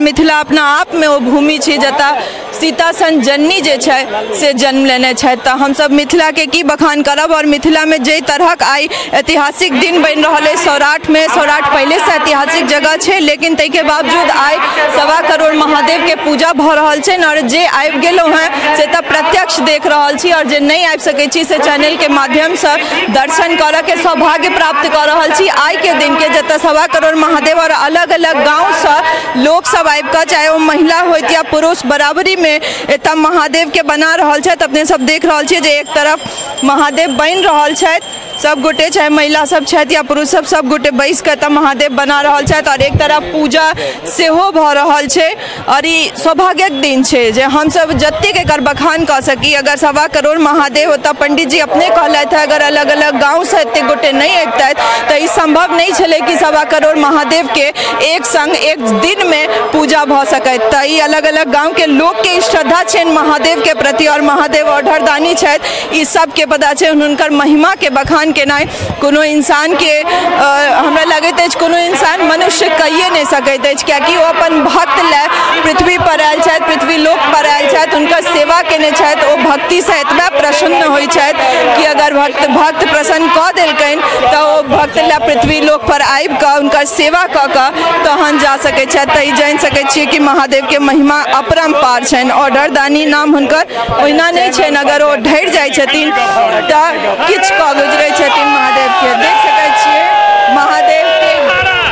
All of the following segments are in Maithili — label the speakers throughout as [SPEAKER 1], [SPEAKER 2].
[SPEAKER 1] मिथिला अपना आप में ओ भूमि छी जतऽ सीता सन जननी जे छै से जन्म लेने छथि। तऽ हमसब मिथिला के की बखान करब। और मिथिला में जाहि तरहक आइ ऐतिहासिक दिन बनि रहल अछि सौराठ में, सौराठ पहिले से ऐतिहासिक जगह छै, लेकिन ताहिके बावजूद आइ 1.25 करोड़ महादेव के पूजा भऽ रहल छै। और जे आबि गेलहुँ हेँ से तऽ प्रत्यक्ष देख रहल छी, और जे नहि आबि सकै छी से चैनल के माध्यमसँ दर्शन करऽ के सौभाग्य प्राप्त कऽ रहल छी आइ के दिन के, जतऽ 1.25 करोड़ महादेव और अलग अलग गाँवसँ लोक सब आबि कऽ, चाहे ओ महिला होइत या पुरुष, बराबरी में एतऽ महादेव के बना रहल छथि। अपने सब देख रहल छियै जे एक तरफ महादेव बनि रहल छथि, सब गोटे, चाहे महिला सब छथि या पुरुष सब, सब गोटे बैस कऽ एतऽ महादेव बना रहल छथि और एक तरफ पूजा सेहो भऽ रहल छै। और ई सौभाग्यक दिन छै जे हमसब जतेक एकर बखान कऽ सकी। अगर 1.25 करोड़ महादेव ओतऽ पंडित जी अपने कहलथि, अगर अलग अलग गाँवसँ एतेक गोटे नहि अबितथि तऽ ई संभव नहि छलै कि 1.25 करोड़ महादेव के एक संग एक दिन में पूजा भऽ सकैत। तऽ ई अलग अलग गाँव के लोक के श्रद्धा छनि महादेव के प्रति, और महादेव औढरदानी छथि, ई सबके पता छै। हुनकर महिमा के बखान केनाइ कोनो इंसान के हमरा लगैत अछि कोनो इंसान मनुष्य कहिए नहि सकैत अछि, कियाकि ओ अपन भक्त लए पृथ्वी पर आयल छथि, पृथ्वी लोक पर आयल छथि, हुनकर सेवा केने छथि। ओ भक्तिसँ एतबा प्रसन्न होइ छथि कि अगर भक्त प्रसन्न कऽ देलकनि तऽ ओ भक्त लए पृथ्वी लोक पर आबि कऽ हुनकर सेवा कऽ कऽ तहन जा सकैत छथि। तऽ ई जानि सकैत छियै कि महादेव के महिमा अपरम्पार छनि। औढरदानी नाम हुनकर ओहिना नहि छनि, अगर ओ ढरि जाइ छथिन तऽ किछु कऽ गुजरै छथिन महादेव के। देख सकै छियै महादेव के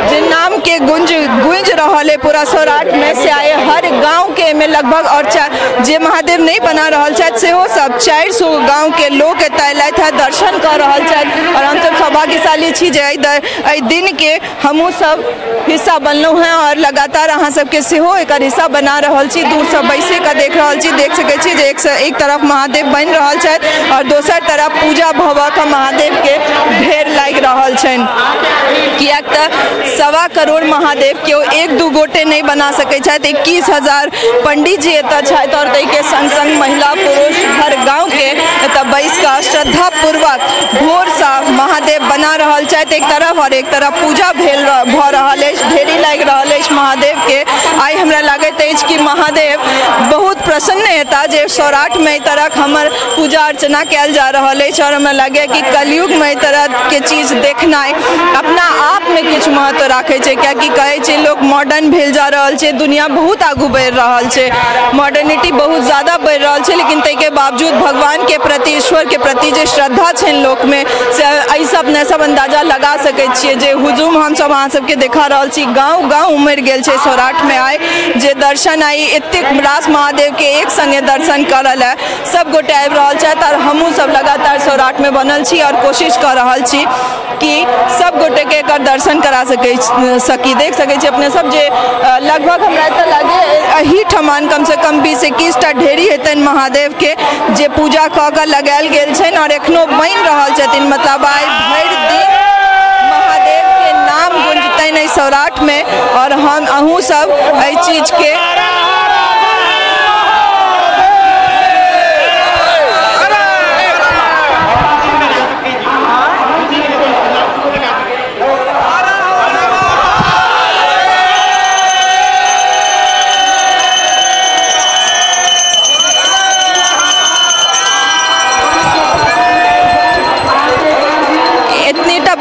[SPEAKER 1] जे नाम के गुंज गूंज रहल है पूरा सौराठ में से आए हर गांव के में लगभग, और जे महादेव नहीं बना रहल छथि सेहो सब 400 गांव के लोक एतऽ अयलथि हँ, दर्शन कऽ रहल छथि। और हमसब सौभाग्यशाली छी जे एहि दिन के हमहूँ सब हिस्सा बनलहुँ हेँ और लगातार अहाँ सबके सेहो एकर हिस्सा बना रहल छी। दूरसँ बैसे कऽ देख रहल छी, देख सकै छी जे एक तरफ महादेव बनि रहल छथि और दोसर तरफ पूजा भऽ भऽ कऽ महादेव के ढेर लागि रहल छनि। किएक तऽ 1.25 करोड़ महादेव केओ एक दू गोटे नहि बना सकै छथि। 21,000 पंडित जी एतऽ छथि और ताहिके संग संग महिला पुरुष हर गाँव के एतऽ बैस कऽ श्रद्धापूर्वक भोरसँ महादेव बना रहल छथि एक तरफ, और एक तरफ पूजा भेल भऽ रहल अछि, ढेरी लागि रहल अछि महादेव के। आइ हमरा लागैत अछि कि महादेव बहुत प्रसन्न हेता जे सौराठमे एहि तरहक हमर पूजा अर्चना कयल जा रहल अछि। और हमरा लागैए कि कलयुगमे एहि तरहके चीज देखनाइ अपना आपमे किछु महत्व राखै छै, कियाकि कहै छै लोक मॉडर्न भेल जा रहल छै, दुनिया बहुत आगू बढ़ि रहल छै, मॉडर्निटी बहुत ज़्यादा बढ़ि रहल छै, लेकिन ताहिके बावजूद भगवान के प्रति, ईश्वर के प्रति जे श्रद्धा छनि लोकमे, से एहिसँ अपने सब अंदाजा लगा सकै छियै जे हुजूम हमसब अहाँ सबके देखा रहल छी। गाँव गाँव उमड़ि गेल छै सौराठमे आइ, जे दर्शन आइ एतेक रास महादेव के एक संगे दर्शन करऽ लए सब गोटे आबि रहल छथि। और हमहूँ सब लगातार सौराठमे बनल छी और कोशिश कऽ रहल छी कि सब गोटे के एकर दर्शन करा सकी। देख सकै छी अपने सब जे लगभग हमरा एतऽ लागे एही ठमान कम से कम 20-21 टा ढेरी हेतनि महादेव के जे पूजा कऽ कऽ लगायल गेल छनि और एखनो बनि रहल छथिन। मतलब आइ भरि दिन महादेव के नाम गुंजतनि एहि सौराठ में, और हम अहूँ सब एहि चीज के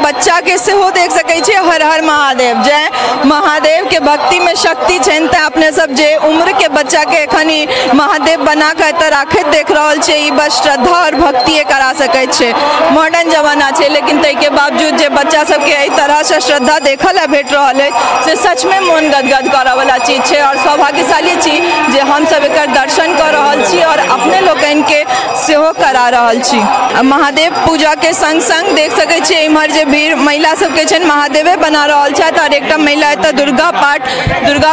[SPEAKER 1] बच्चा के सेहो देख सकै छियै। हर हर महादेव, जय महादेव के भक्ति में शक्ति छनि। तऽ अपने सब जे उम्र के बच्चा के एखन ई महादेव बना कऽ एतऽ राखैत देख रहल छै, ई बस श्रद्धा और भक्तिए करा सकै छै। मॉडर्न जमाना छै, लेकिन ताहिके बावजूद जे बच्चा सबके एहि तरहसँ श्रद्धा देखऽ लए भेट रहल अछि से सचमे मोन गदगद करऽवला चीज छै। और सौभाग्यशाली छी जे हमसब एकर दर्शन कऽ रहल छी और अपने लोकनिके सेहो करा रहल छी। महादेव पूजा के संग संग देख सकै छियै इम्हर जे भीड़ महिला सबके छनि महादेवे बना रहल छथि, और एकटा महिला एतऽ दुर्गा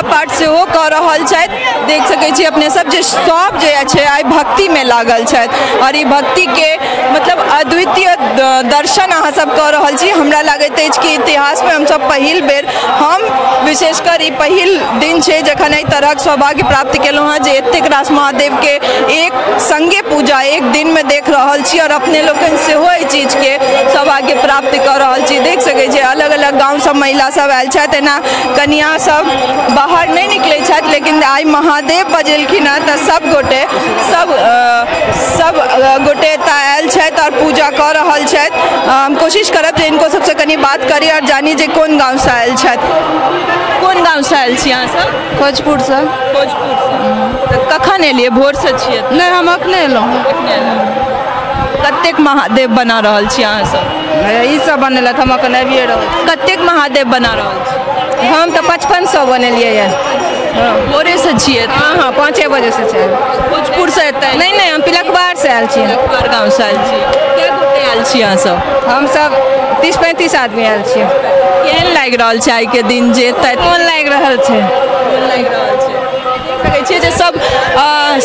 [SPEAKER 1] पाठ सेहो कऽ रहल छथि। देख सकै छी अपने सब जे सब जे छै आइ भक्ति में लागल छथि और ई भक्ति के मतलब अद्वितीय दर्शन अहाँ सब कऽ रहल छी। हमरा लागैत अछि कि इतिहास में हमसब पहिल बेर, हम विशेषकर ई पहिल दिन छै जखन एहि तरहक सौभाग्य प्राप्त केलहुँ हँ जे एतेक रास महादेव के एक संगे पूजा एक दिन में देख रहल छी और अपने लोकनि सेहो एहि चीज के सौभाग्य प्राप्त कऽ रहल छी। देख सकै छियै अलग अलग गाँव सब महिला सब आयल छथि, एना कनिया सब बाहर नहि निकलै छथि, लेकिन आइ महादेव बजेलखिन हँ तऽ सब गोटे सब गोटे एतऽ आयल छथि आओर पूजा कऽ रहल छथि। हम कोशिश करब जे इनको सबसँ कनि बात करी आओर जानी जे कोन गाँवसँ आयल छथि। कोन गाँवसँ आयल छी अहाँ सब?
[SPEAKER 2] खोजपुरसँ।
[SPEAKER 1] खोजपुरसँ। तऽ कखन एलियै? भोरसँ छियै?
[SPEAKER 2] नहि, हम अखने एलहुँ।
[SPEAKER 1] कतेक महादेव बना रहल छी अहाँ सब?
[SPEAKER 2] ई सब बनेलक, हम अखन आबिए रहल छी।
[SPEAKER 1] कतेक महादेव बना रहल छी?
[SPEAKER 2] हम तऽ 5500 बनेलियै यऽ।
[SPEAKER 1] भोरेसँ छियै?
[SPEAKER 2] हँ हँ, 5 बजेसँ छै।
[SPEAKER 1] खोजपुरसँ एतऽ?
[SPEAKER 2] नहि नहि, हम पिलखबारसँ आयल छी।
[SPEAKER 1] पिलखबार गाँवसँ आयल छी। कए गोटे आयल छी अहाँ सब?
[SPEAKER 2] हमसब 30-35 आदमी आयल छियै।
[SPEAKER 1] केहन लागि रहल छै आइके दिन जे एतऽ?
[SPEAKER 2] मोन लागि रहल छै।
[SPEAKER 1] मोन लागि रहल छै। देख सकै छियै जे सब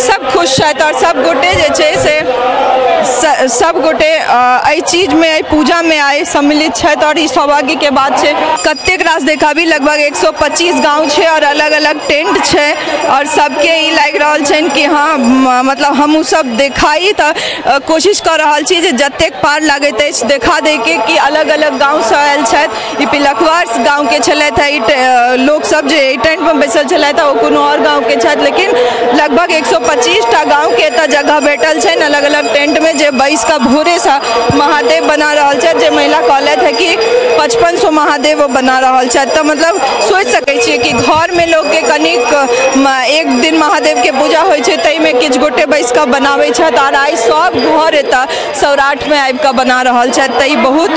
[SPEAKER 1] सब खुश छथि आओर सब गोटे जे छै से सब गोटे एहि चीजमे, एहि पूजामे आइ सम्मिलित छथि आओर ई सौभाग्यके बात छै। कतेक रास देखाबी, लगभग 125 गाँव छै आओर अलग अलग टेंट छै आओर सबके ई लागि रहल छनि कि हँ मतलब हमहूँ सब देखाइ, तऽ कोशिश कऽ रहल छी जे जतेक पार लागैत अछि देखा दैके कि अलग अलग गाँवसँ आयल छथि। ई पिलखवार गाँवके छलथि हँ, ई लोकसब जे एहि टेंटमे बैसल छलथि हँ ओ कोनो आओर गाँवके छथि, लेकिन लगभग 125 टा गाँवके एतऽ जगह भेटल छनि अलग अलग टेंटमे जे बैस कऽ भोरेसँ महादेव बना रहल छथि। जे महिला कहलथि हँ कि 5500 महादेव बना रहल छथि, तऽ मतलब सोचि सकै छियै कि घरमे लोकके कनिक एक दिन महादेवके पूजा होइ छै ताहिमे किछु गोटे बैस कऽ बनाबै छथि आओर आइ सब घर एतऽ सौराठमे आबि कऽ बना रहल छथि। तऽ ई बहुत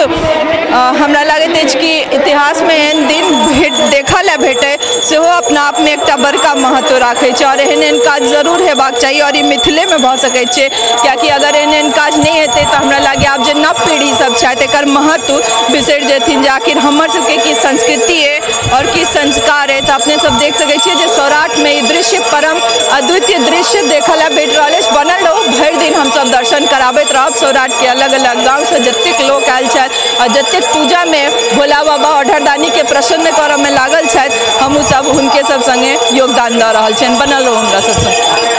[SPEAKER 1] हमरा लागैत अछि कि इतिहासमे एहन दिन देखऽ लए भेटै सेहो अपना आपमे एकटा बड़का महत्व राखै छै आओर एहन एहन काज जरूर हेबाक चाही आओर ई मिथिलेमे भऽ सकै छै, कियाकि अगर एहन एहन काज नहि हेतै तऽ हमरा लागैए आब जे नव पीढ़ी सब छथि एकर महत्व बिसरि जेथिन जे आखिर हमर सबके की संस्कृति अइ आओर की संस्कार अइ। तऽ अपने सब देख सकै छियै जे सौराठमे ई दृश्य परम अद्वितीय दृश्य देखऽ लए भेट रहल अछि। बनल रहू, भरि दिन हमसब दर्शन कराबैत रहब सौराठके अलग अलग गाँवसँ जतेक लोक आयल छथि आओर जतेक पूजामे भोला बाबा औढरदानीके प्रसन्न करऽमे लागल छथि, हमहूँ सब हुनके सब सङ्गे योगदान दऽ रहल छियनि। बनल रहू हमरा सब सङ्गे।